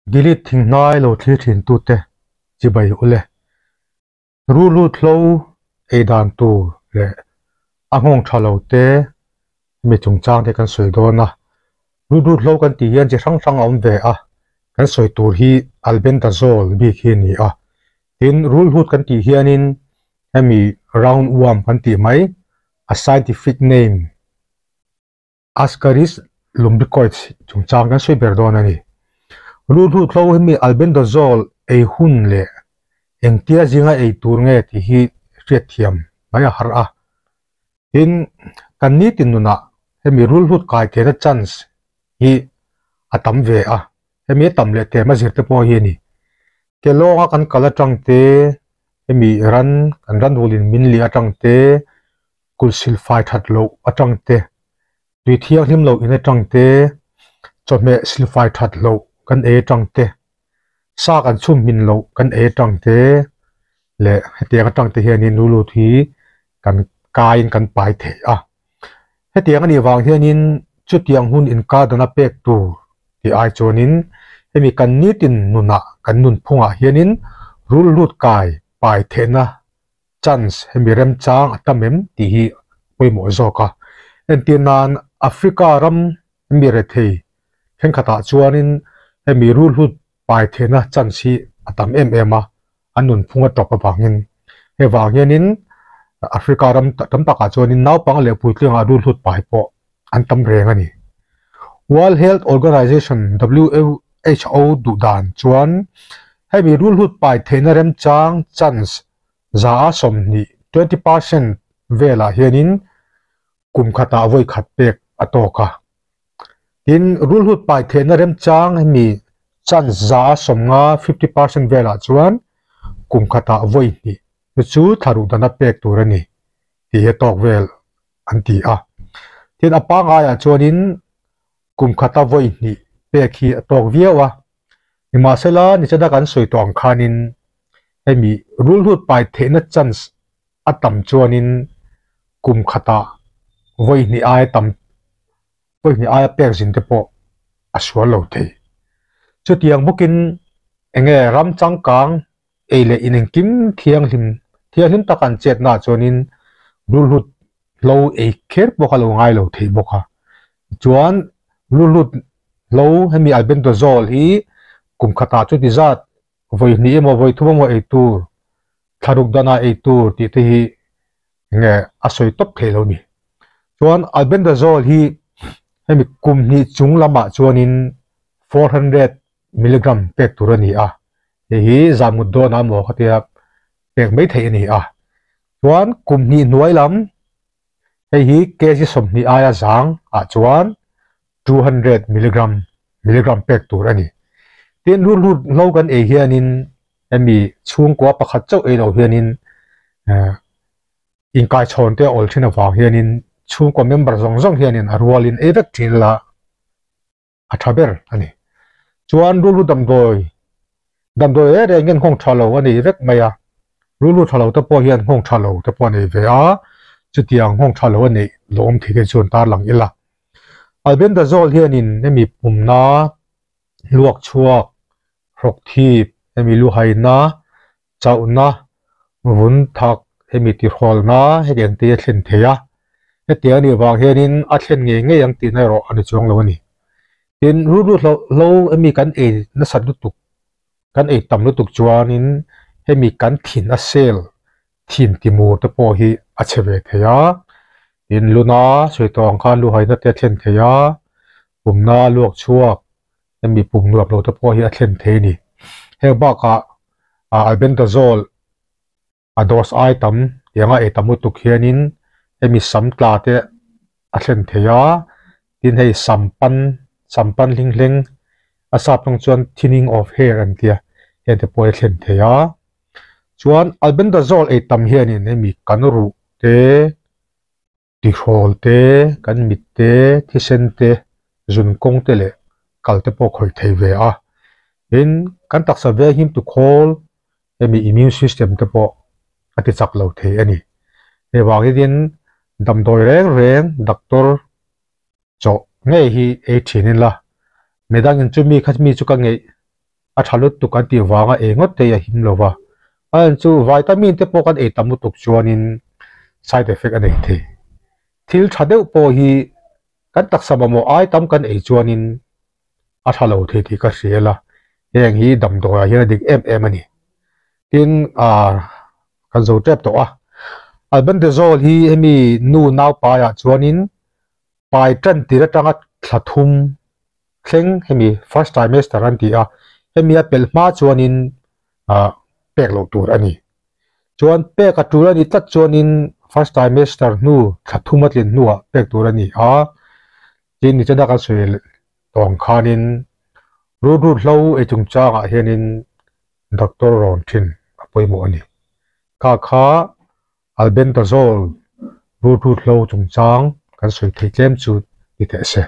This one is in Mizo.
Gilead thinghnai lo thlir thintute chibai u le. Rulhut hlo ei dan tur leh a nghawng tha lo te hemi chungchang te kan sawi dawn a. Rulhut hlo kan tih hian chi hrang hrang a awm ve a, kan sawi tur hi albendazole bik hi a ni a. Tin, rulhut kan tih hianin hemi round worm kan tih mai, a scientific name, Ascaris lumbricoides chungchang kan sawi ber dawn a ni. Rulhut hlo hi mi albendazole ei hun leh engtia zinga ei tur nge tih hi hriatthiam mai a har a. Tin, kan nitin nunah hemi rulhut kai theihna chance hi a tam ve a, hemi a tam leh tlem a zir te pawh hi a ni. Kelawnga kan kal atang te, hemi ran kan ranvulin min lih atang te, Kulh silfai that loh atang te, tui thianghlim loh in atang te, chawhmeh silfai that loh kan ei atang te, sa kan chhum hmin loh kan ei atang te leh hetiang atang te hianin lu lut hi kan kaiin kan pai thei a. Hetiang a nih vang hianin chutiang hun inkar dana pek tur tih ai chuanin hemi kan nitin nunah kan nunphungah hianin rul lut kai pai theihna chance hemi remchang a tam em tih hi pawimawh zawk a. Entir nan Africa ram hemi rethei thenkhatah chuanin hemi rulhut pai theihna chance hi a tam em em a, an nunphung a tawp avangin. Hei vang hianin Africa ram tam takah chuanin naupang leh puitlingah rulhut pai pawh an tam reng a ni. World Health Organization, WHO, duh dan chuan hemi rulhut pai theihna remchang chance 20%, 20%, velah hianin kum khatah vawi khat pek a tawk a. Tin, rulhut pai theihna remchang hemi chance 50%, 50%, velah chuan kum khatah vawi hnih chu chu thla ruh dana pek tur a ni tih hi a tawk vel an ti a. Tin, a pangaiah chuanin kum khata vawi hnih pek hi a tawk viau a. Nimahsela, nichana kan sawi tawh ang khanin hemi rulhut pai theihna chance a tam chuanin kum khatah vawi hnih aia tam, vawi hnih aia pek zin te pawh a sual lo thei. Chutiang bawkin enge ram changkang ei leh in engkim thianghlim thianghlim tak an chetnaah chuanin rulhut hlo ei kher pawh kha lo ngai lo thei bawk a. Tichuan rulhut hlo hemi albendazole hi kum khatah chuti zat vawi hnih emaw vawi thum emaw ei tur thlaruk danah ei tur tih te hi nge a sawi tawp thei lo ni. Chuan albendazole hi hemi kum hnih chung lamah chuanin 400 milligram pek tur a ni a. Hei hi zahmut dawn a maw khatia pek mai theih a ni a. Chuan kum hnih hnuai lam hei hi kg 20 aia zang ah chuan 200 milligram milligram pek tur a ni. Tin rulhut hlo kan ei hianin hemi chhungkua pakhat chauh ei lo hianin eh inkaichhawn te a awl thin avang hianin chhungkua member zawng zawng hianin a rualin ei vek thin la a tha ber a ni. Chuan rulru damdawi, damdawi reng reng hian nghawng tha lo a nei vek mai a, rulru tha lo te pawh hian nghawng tha lo te pawh a nei ve a, chutiang nghawng tha lo a neih lawm thei te chuan tarlang ila. Albendazole hianin hemi pumna, luak chhuak, hrawk thip, hemi luhaina, chauhna, vun thak, hemi tihrawlna hetiang te hi a thlen thei a, hetiang a nih vang hianin a thlen ngei ngei ang tihna erawh a ni chuang lo a ni. Tin, rulru hlo hlo hemi kan ei nasat lutuk, kan ei tam lutuk chuanin hemi kan thin a sel thin timur te pawh hi a chhe ve thei a, tin luna sawi tawh ang khan luhaina te a thlen thei a, pumna luak chhuak hemi pum nuam lo te pawh hi a thlen thei a ni. Heng bakah albendazole a dose ai tam tianga ei tam lutuk hianin hemi sam tla te a thlen thei a, tin hei sam pan sam pan hling hleng a sap tawng chuan thinning of hair an tia heng te pawh hi a thlen thei a. Chuan albendazole ei tam hianin hemi kan ruh te Tihrawl te, kan mit te, thisen te, zun kawng te leh kal te pawh khawih thei ve a. Tin, kan taksa venghim tu khawl, hemi immune system te pawh a ti chak lo thei a ni. Hei vang hian damdawi reng reng doctor chawh ngei hi ei thin ila, midangin chumi kha mi chu ka ngeih. A tha lutuk an tih vanga ei ngawt te hi a him lo va, a en chu vitamin te pawh kan ei tam lutuk chuanin side effect a nei thei. Thil tha deuh pawh hi kan taksa mamawh ai tam kan ei chuanin a tha lo thei tih ka hria la, heng hi damdawiah hian a dik em em a ni. Tin, ah kan zo tep tawh a, Albendazole hi hemi nu naupaiah chuanin Pai tan tir atanga thla thum thleng hemi first trimester an ti a, hemi a pelh hma chuanin ah pek loh tur a ni. Chuan pek a tul a nih tlat chuanin first trimester hnu thla thum a tlin hnuah pek tur a ni a, tin nichina kan sawi tawh ang khanin rulrut hlo ei chungchangah hianin doctor rawn thin a pawimawh a ni. Kha kha Albendazole rulrut hlo chungchang kan sawi thei tlem chu ni teh se.